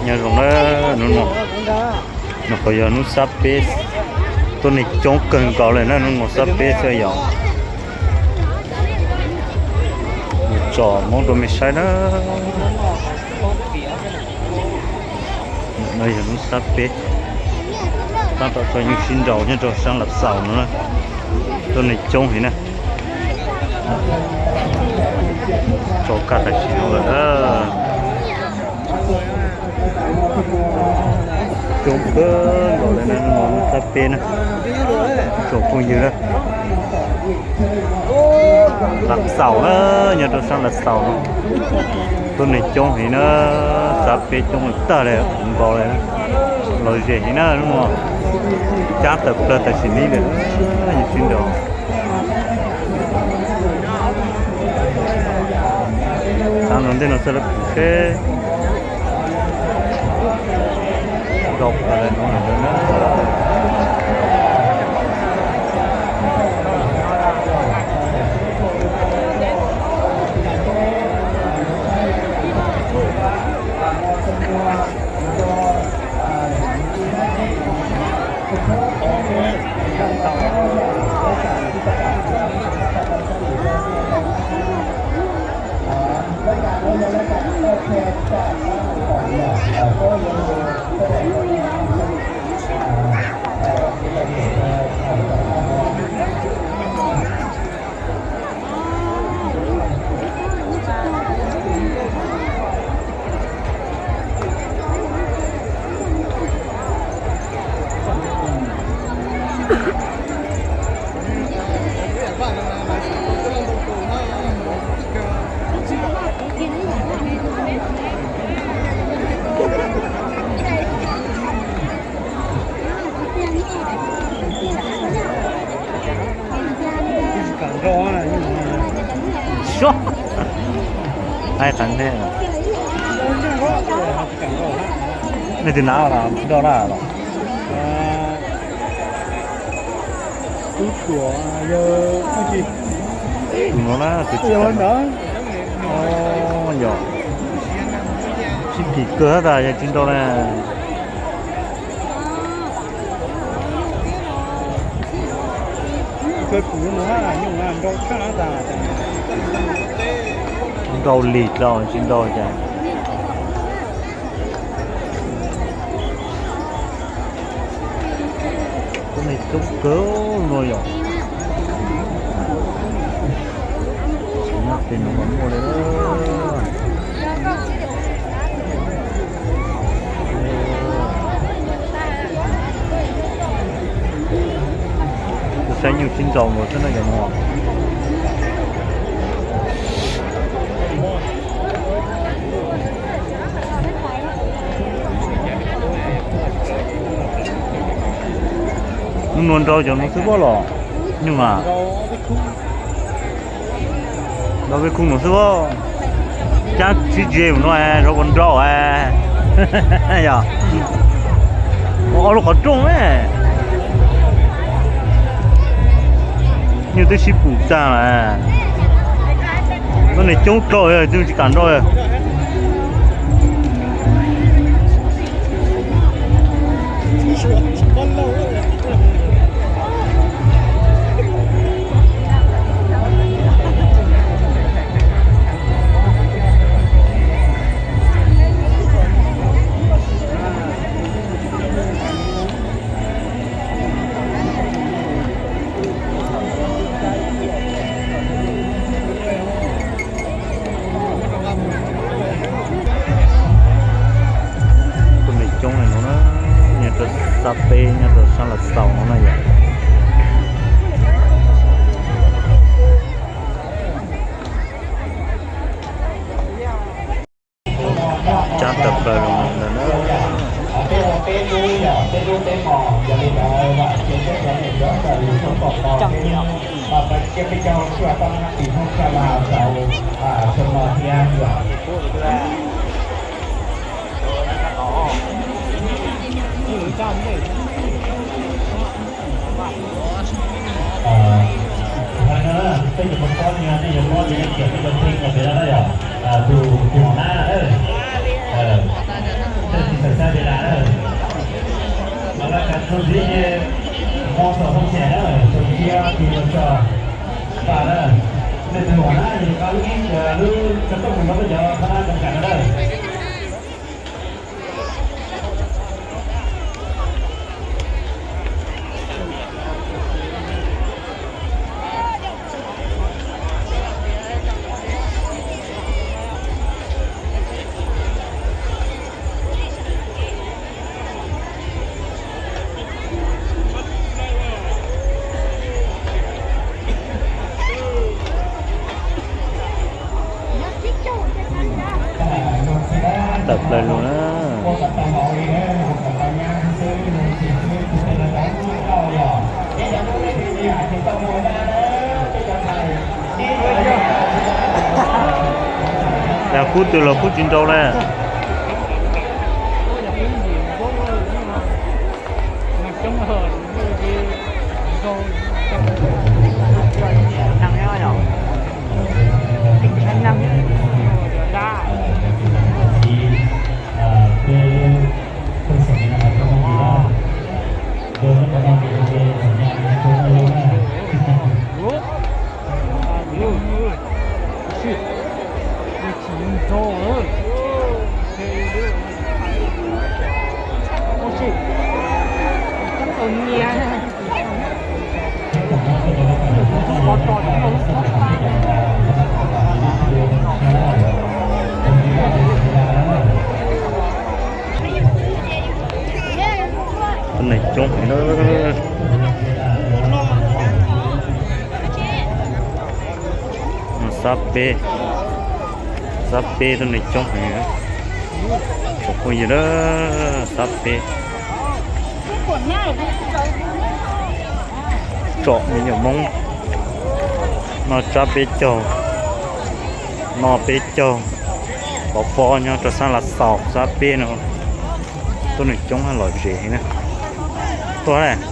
Nyob zoo na, hnub no, no qhov yog hnub sab peb, tuab neeg coob kawg nkaus li na, hnub no sab peb xwb yom. Mus tsom Hmoob rau mej saib na. No yog hnub sab peb, tab tom tau nyuj sib nraus nyob rau sab Lav Xaus no na, tuab neeg coob heev na. Tso kag tam sim no lawm na. Coob kawg nkaus li na, hnub sab peb na, tsoom phooj ywg na. Lav Xaus na, nyob rau sab Lav Xaus no, tuab neeg coob heev na, sab peb coob tag li, nkaus li na, lom zem heev na, hnub no cab tawm plawg tam sim no lawm, nyuj sib nraus. Thav no ntej no txog lawv pum seb nraus plawg li no lawm na. Suab, ai qhov nthe. Nej twb nav los nroj na los? Tus no na, tus tsis, yog tsis kim kawg tas yog tsis nrau na. Nrau lig dlhau tsis nrau cas. Tuab neeg coob kawg no yom. Tsis nyob pem no mas muaj li. Kuv saib nyuj sib nraus nkaus xwb na cov no. Hnub no nrau cov no xwb pob los nyuj na. Nrau peb khub no xwb pob. Cab sib ze mus no zoo ua nrau yog. Ua ob lub qhov rooj ne. Nyuj twb sib pum tag lawm. Tuab neeg coob dlhau, tsis kam nrau. Tuab neeg coob li no na, nyob rau xab peb nyob rau sab Lav Xaus no na yom. Cab tawm plaws los ntawm na. Tej cov pob nyuag, tej cov pob nyuag, tej cov pheej los pem no na yom. Tus, tus nab, tej Ntxiv ces hmo txog hoo xyem na, txog cia tus los txog tas na, nej tus uas na yog koj lub ib lub tsa tooj mus rau peb cov thab nab kam kam no na. Tawm plaws lug na. Dag kub twg los kub tsis nrau na. Tus neeg coob heev na. Xab peb, xab peb tus neeg coob heev. Tsoom phooj ywg na, xab peb. Tsom me nyuam Hmoob, noj tsab peb caug, noj peb caug, pov pob nyob rau xab Lav Xaus xab peb no. Tuab neeg coob lom zem heev na. Tuaj na.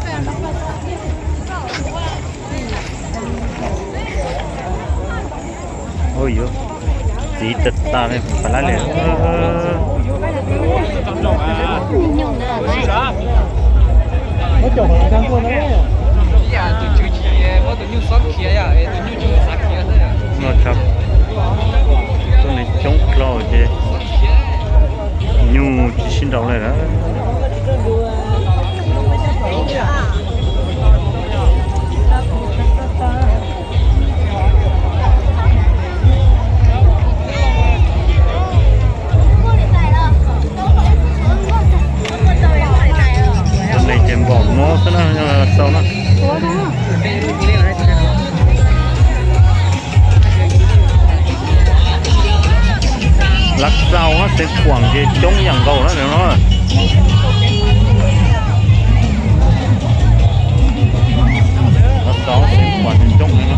Ua yuav txiv tag tas li pab lab li. Noj tsab, tuab neeg coob dlhau ces nyuj tsis sib nraus li lawm. Tus neeg ces npaum no xwb na, Lav Xaus na. Lav Xaus xeev Khuam ces coob yam nkaus na no. Lav Xaus xeev Khuam ces coob heev na.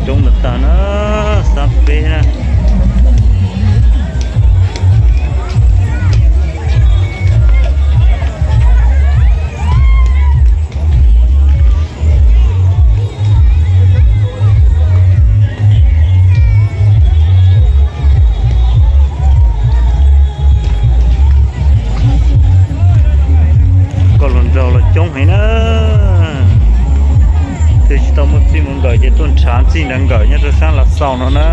Coob tag tag na, xab peb na. Koj los nraug los coob heev na. Twb tsis tau muaj txij mus nkawm ces tuaj nrhav txij nrad nkawm nyob rau sab Lav Xaus no na.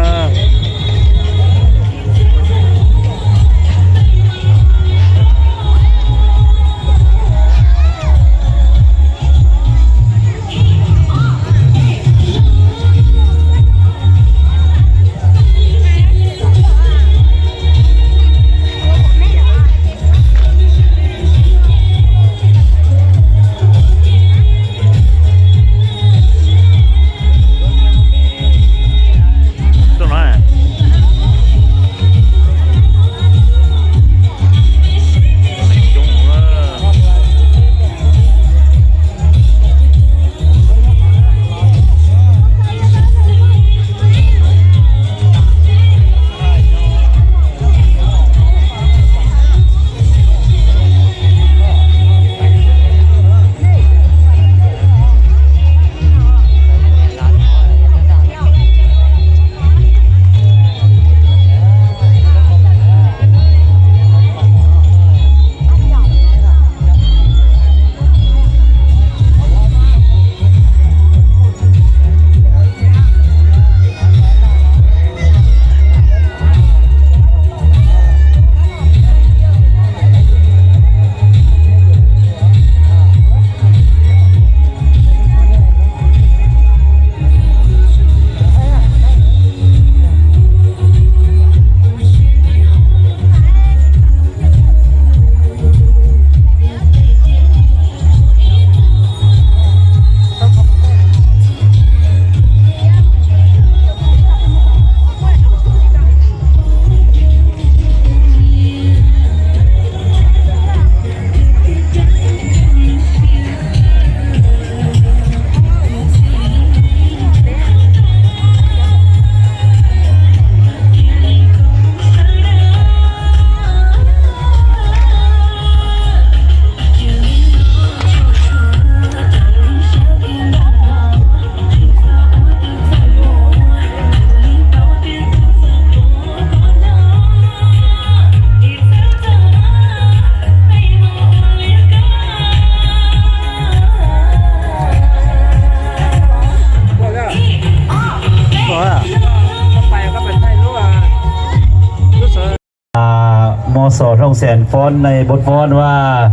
Xom Rooj Xeem Foob Nais Npub Foob Vaj,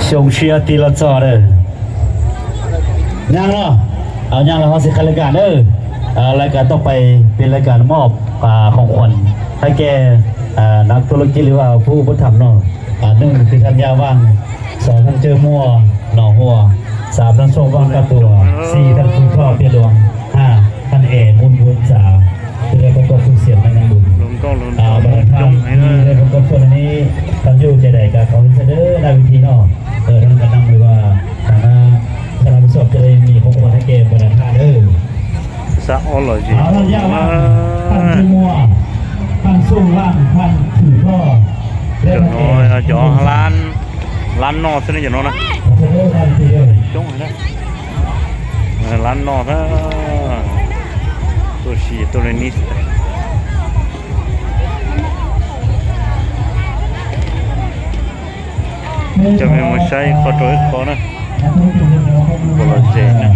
xyoo tshiab tig los txog lawm. Nyaj los, nyaj los ho xij qhia laj kas nawb. Laj kas tau pais pib laj kas moj khoom khuam hab ke, nab tuaj lub kij li vaj pub pub tham no, neeg kws tham nyaj vaj, xov neeg cawg muag, nom huas, xav neeg xoj vaj kaj tuas, xij neeg tug roj piaj luas, ha, neeg es muj npua txav, tus le pab koj tug xiam neeg nus, tus le pab koj tug ne, tau ncuj ces daim kas qhov xwb dawb daj vim thi no, neeg kas neeg mus, tag na, tag na mus xoj cia li mis khoom khuam hab ke mus nram thaj dawb. Xab ob los zis cov no, cov lab noj xwb ne, cov no na. Coob na, lab noj na. Tuaj si tuaj li ni. Coj mej mus saib ib qho rau ib qho na. Puas lom zem na.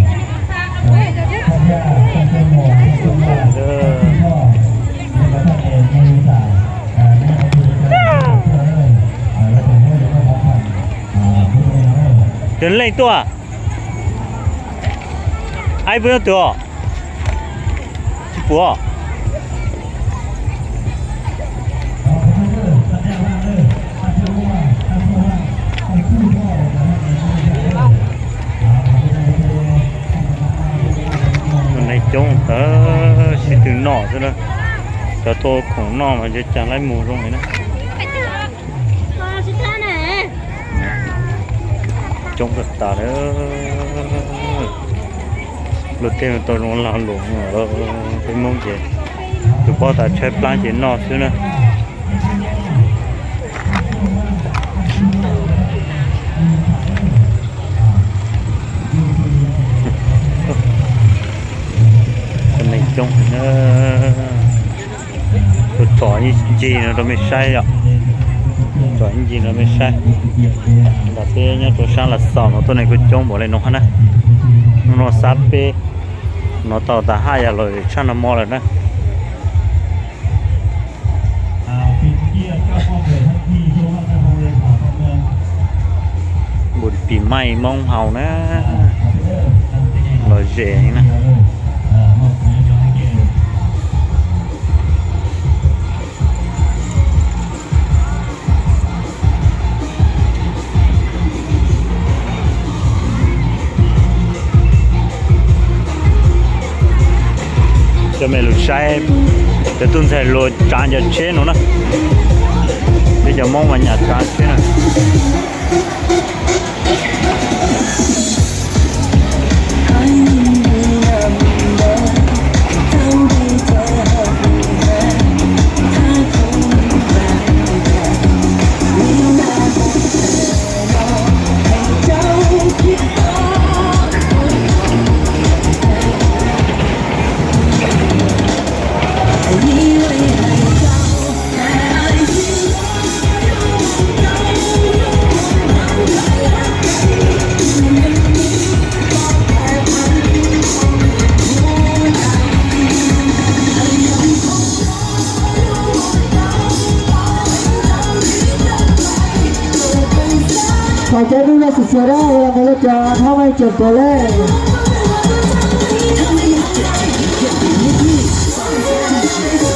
Cov leej tuaj. Aib puas nyob twg os? Tsis pum. Neeg coob tag, sib tw noj xwb na. Cov tuaj khoom noj mas ntshe cas laib mus zoo li na. Coob tag tas lawm. Luag tej tau zoo lag luam, peb Hmoob ces tus paub tas tshaib plab ces noj xwb na. Neeg coob heev na. Kuv tsom ib ncig no rau mej saib yom. Tsom ib ncig no mej saib. Ntawm peb nyob rau sab Las Xos no tuaj neeg kuj coob npaum li no hab na. Hnub no xab peb no tau tas haj yam lom zem tshaj no mo lawm na. Npum pim maij Moob haus na, lom zem na. Coj mej lug saib cov tub ntxhais luag tsav cov tsheb no na. Peb cov Moob mas nyam tsav tsheb na. Thov caw nej lub sij hawm no los mus lub cav thoob mej tseem tuaj lej.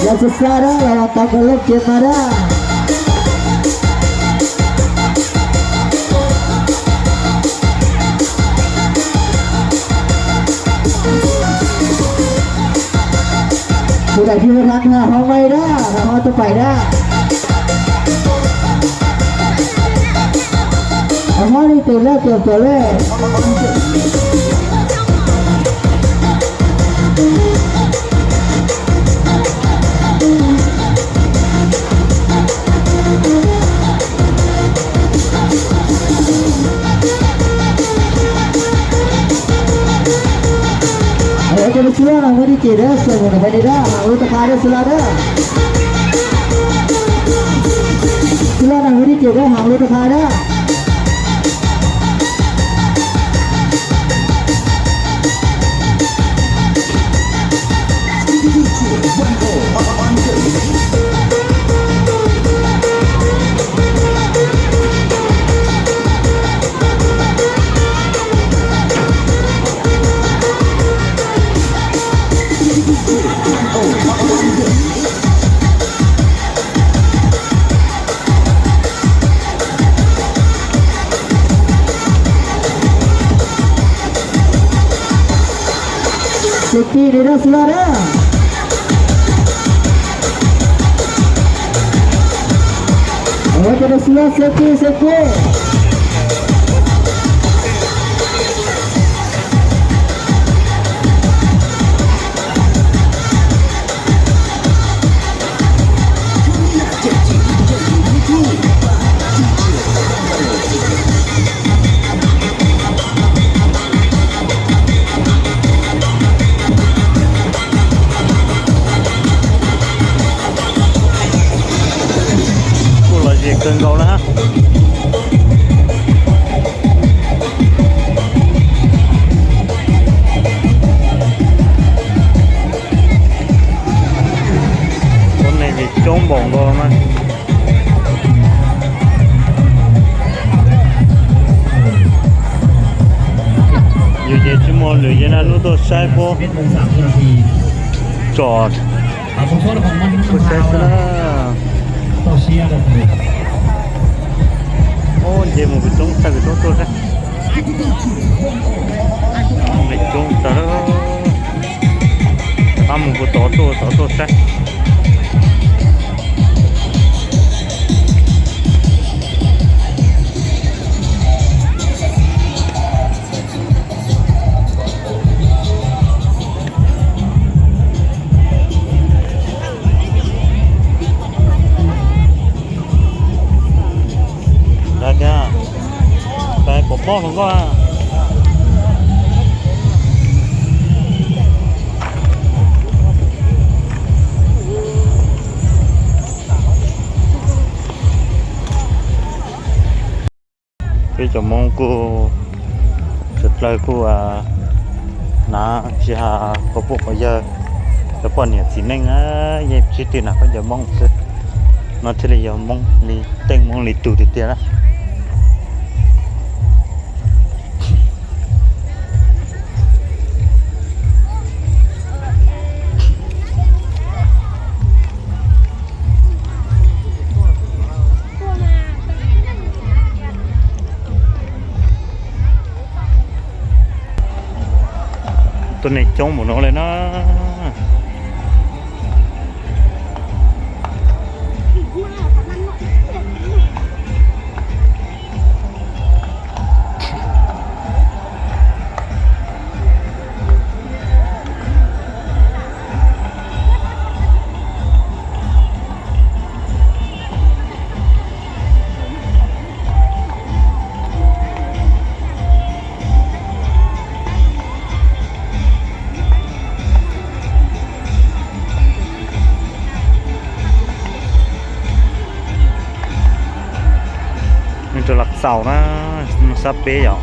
Yog xav xav na los tau kawg lej cev mas na. Tus daim pib hab hov mej na, hov tuaj pais na. Hov li tes lej tes tuaj lej. Ua rau sawv daws no ua dib ces na, sawv daws no ua dib na, haam lub rov qab na sawv daws na. Sawv daws no ua dib ces na, haam lub rov qab na. Safety, nws rau xwb los na. Ua cov rau xwb los, safety, safety. Kuj lom zem kawg nkaus na. Ua neeg vim coob npaum nkaus mas. Yus ces tsis muaj lwm yus na, hnub tuaj saib puab tsom puab saib xwb na. Ub, nce mus kuv coob, txhaj kuv coob tuaj saib. Coob tas, rov qab mus kuv tod tuaj, tod tuaj saib. Tiag, pom pom hluas nkauj. Peb cov Hmoob kuj sawv dlawg kuj hnav tsis hais qhov pub qhov yawg, cov poj niam txiv neej, yeej sib tw hnav khaub ncaws Hmoob xwb. No thiaj li yog Hmoob li teej Hmoob li tug tiag tiag na. Tuab neeg coob npaum no li na. Nws rau Laj Xaus na, sab peb yom.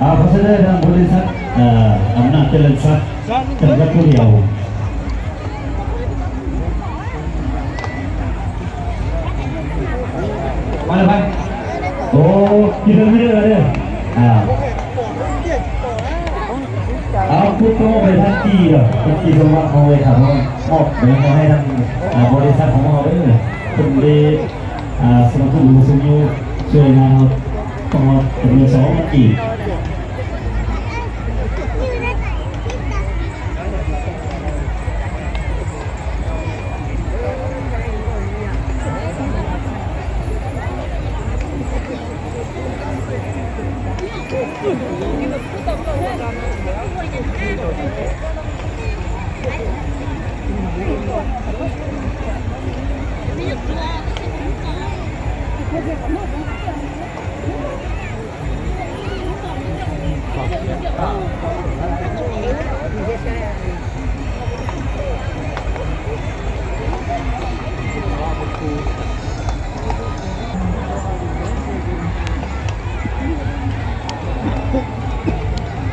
Phó Giám đốc Bộ Tư lệnh Sắt, à, Nang Tê Lân Sắt, Trần Văn Quốc Điều. Ov, kis thawj hwj lawm. Kuv tuaj mus pem thaj kis lawm, thaj kis zoo mab qhov ua tham, muaj peev qhov hais rau pab li xab qhov muag lawm, kuj li xoo tuj lug xoo nyuj, tsuas yog no, tau mus saum thaj kis.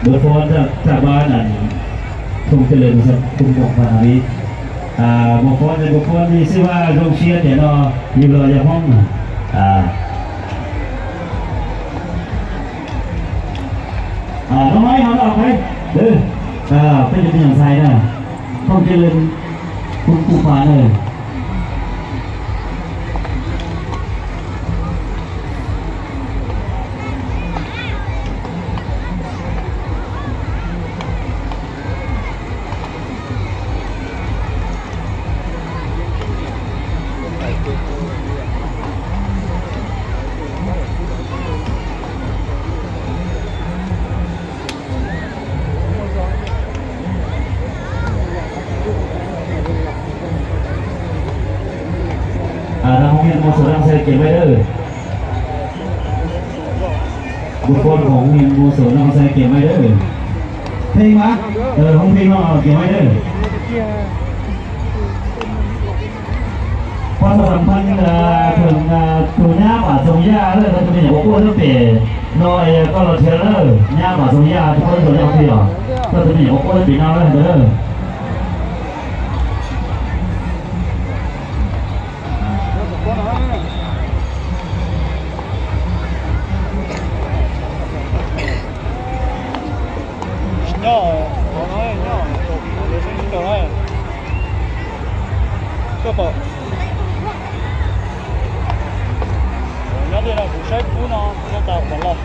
Npawg Fob, thaj pab na, Thoob Cej Lees, Thoob Muas Pha Nab Vib. Npawg Fob, npawg Fob, nej xib hwb zoo siab tias no yug los yog Hmoob na. No no ib ho no peb, peb cov me nyuam ntxhais na, Thoob Cej Lees, Thoob Muas Pha na. Hmoob Hia Muas Xaus Naj Xais Kiam Maij Dawb. Npawg Fob, Hmoob Hia Muas Xaus Naj Xais Kiam Maij Dawb. Pheej mas, Hmoob Pheej no Kiam Maij Dawb. Pab xav xam phaj theem tus nyab Pam Txoos Yaj lawm, tau tus me nyuam quas quaj lub pem no es koj los nrhiav lawm, nyab Pam Txoos Yaj, tus pab Txoos Yaj pem os, tau tus me nyuam quas quaj lub pem no lawm ntawd. Nyob, nyob, nyob, koj pom, nyob tej no kuv saib kub no, nyob tas kom los,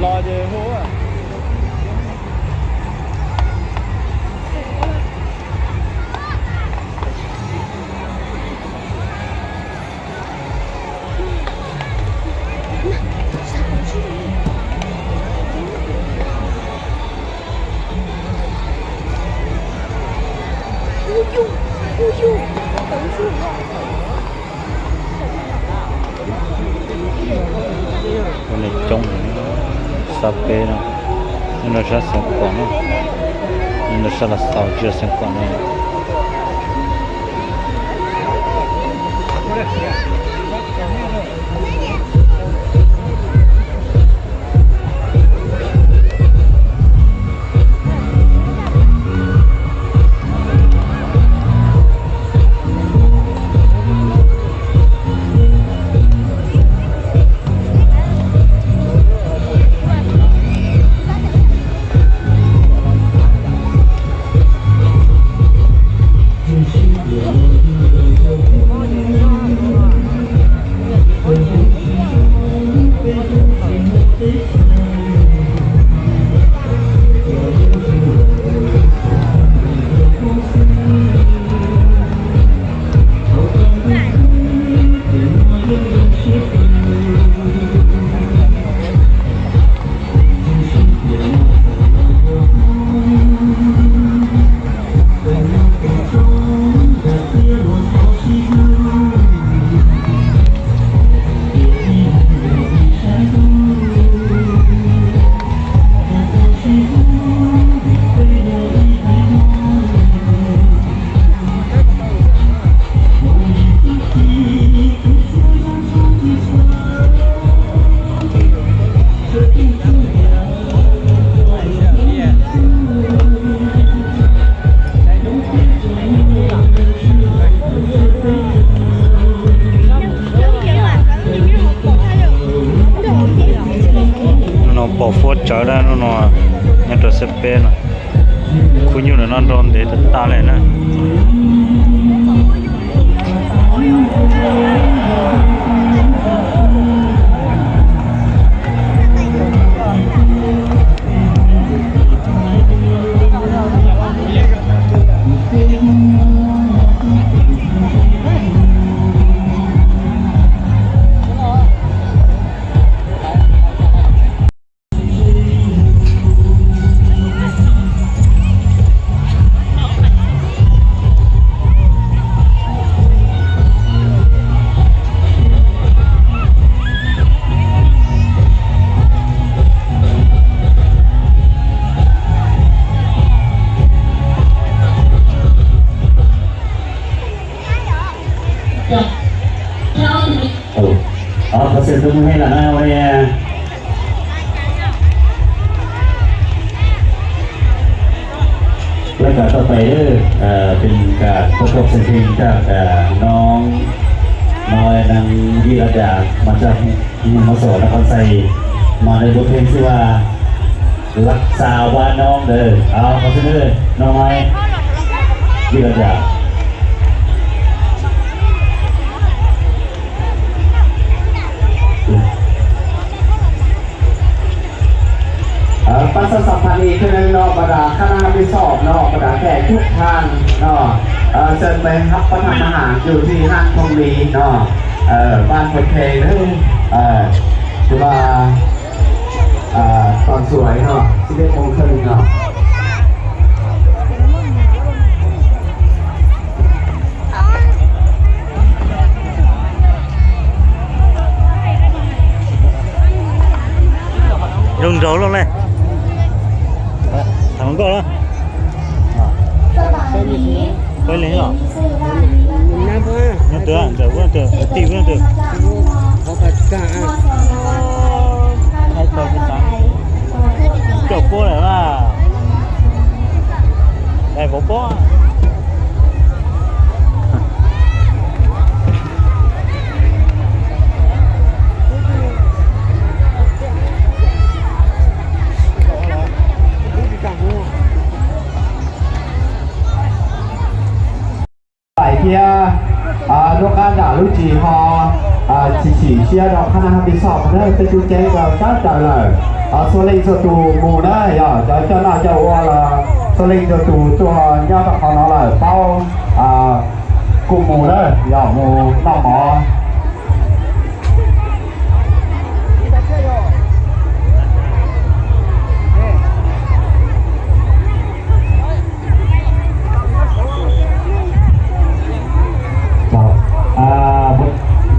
los ces hu. Ua neeg coob, xav peb no, nyob rau sab Xeev Khuam no, nyob rau sab Los Xaus tsis yog Xeev Khuam no. Pom fuab tsawv dab no no, nyob rau xab peb no, khub nyuj ntawm no nrau ntev tag tag li na. Qhov xwm tus mus he lam na ua li. Laj kam tau pais, pes kam pov koj xeem pheej raj kam noog no neeg Yij Las Das mas raj mus mos xom nab qhov ntxhais mas nws lub pheej xwb vaj laj xav vaj noog ntawd qhov xwm noog Yij Las Das. Pab xab xam phaj ib thwv neeg no, pab dam khab nab hab pib xom no, pab dam kej cuj thaj no, seb peb hab pab tham ma ham yug thij hab thooj li no, pab phooj pheej, tus vaj Toom Xuaim no, xib peb phooj kheej no. Zoo nraug loj ne. Tham hluas nkauj los? Peb leeg los? Nyob twg, ntawm ub twg, tij ub twg? Coj puab lawm mas. Dai vauv pob. Pais thiab, rov qab nram lub tsis ho tsis sim siab rau khab nab hab pib xom na, tej tub ceeb rau sab raws lawm. Txhua leej txhua tus mus na, yog cov coj noj coj ua los txhua leej txhua tus tuaj nyob rau qhov no lawm paub kuj mus na, yog mus noj mov.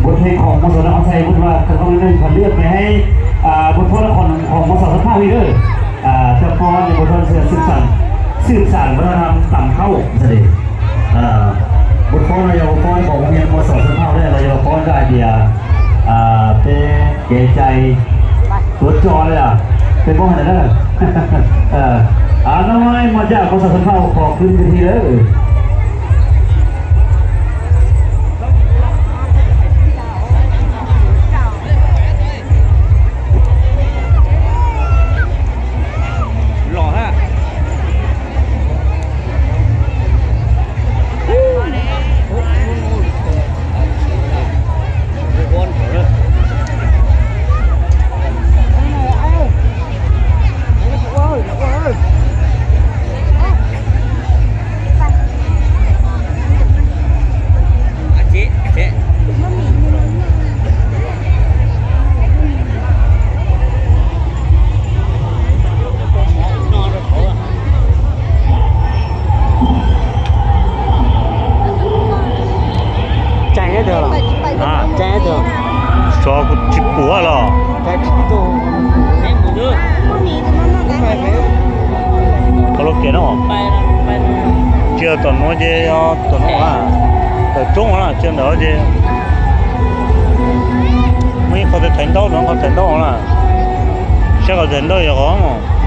Bua thej khoom mos xom nab qhov ntxhais, bua thej khoom mos xom nab qhov ntxhais, bua thej khoom mos xom xab phaj li lawm. Coj pob, bua thej khoom xwb xam, xwb xam bua thej khoom tam khaub xab li. Bua pob no yog pob khoom mos xom xab phaj li los yog pob ntsaj hais tias peb kev cai tuav tso li os, peb paub hais ntawd na. Nov maj mos caj mos xom xab phaj qhov kwv ti lawm. Tseeb tiag los? Tseeb tiag. Xyov kuv tsis pum los. Qhov lub kev no, tsis yog tom nuav ces yog tom nuav, tom roob na, tsis yog ntawm ces muaj ib qho thaiv ntaub no, qhov thaiv ntaub na, saib qhov thaiv ntaub yog qhov